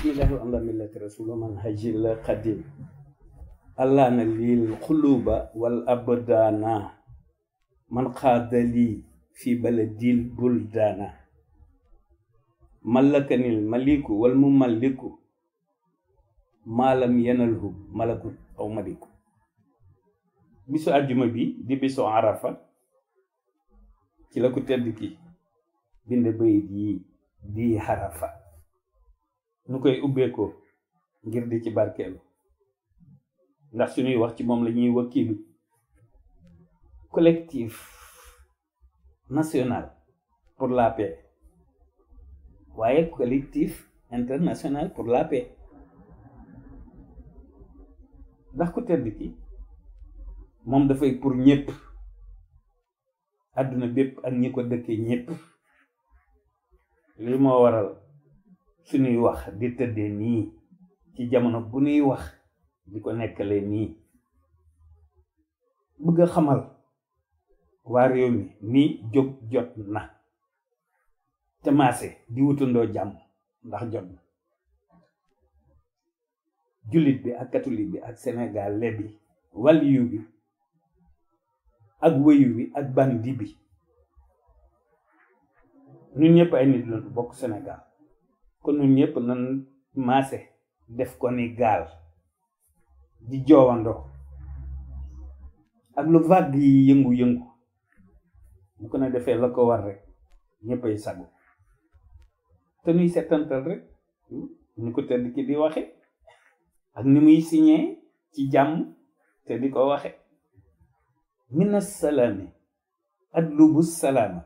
bismillahi ala millati rasul man hajil qadim allah na lil quluba wal abdana man qadali fi baladil buldana malakanil maliku wal mumalliku malam yanalhu malakut aw maliku. bisu àjjuma bi di bisu arafa ci la ko tedd ki bind bayit yi di harafa nu koy ubbeekoo ngir di ci barkeelu ndax suñuy wax ci moom la ñuy wakkiilu. collectif national pour la paix waaye collectif international pour la paix ndax ku tedd ki moom dafay pour ñépp àdduna bépp ak ñi ko dëkkee ñépp. li moo waral suñuy wax di tëddee nii ci jamono bu ñuy wax di ko nekkale nii bëgg a xamal waa réew mi nii jóg jot na te maase di wutandoo jàmm ndax jot na. jullit bi ak catholique bi ak sénégalais bi waliyu bi ak wëyu bi ak bandi bi ñun ñëpp ay nit lañu bokk Sénégal kon ñun ñëpp nan maase def ko ni gaal di joowandoo ak lu vague yi yëngu-yëngu bu ko ne defee la ko war rek ñëpp ay sagu te nuy settantal rek ni ko tedd ki di waxe ak ni muy signé ci jàmm te di ko waxe mina salaami adlubu salaama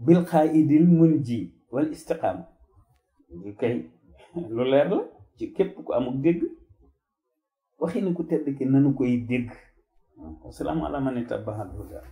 bil xaayidil munji wal istiqaama. li kay lu leer la ci képp ku amuk dégg waxi ni ku tedd ki nanu koy dégg. wasalaamu ala man ittabaal hudaa.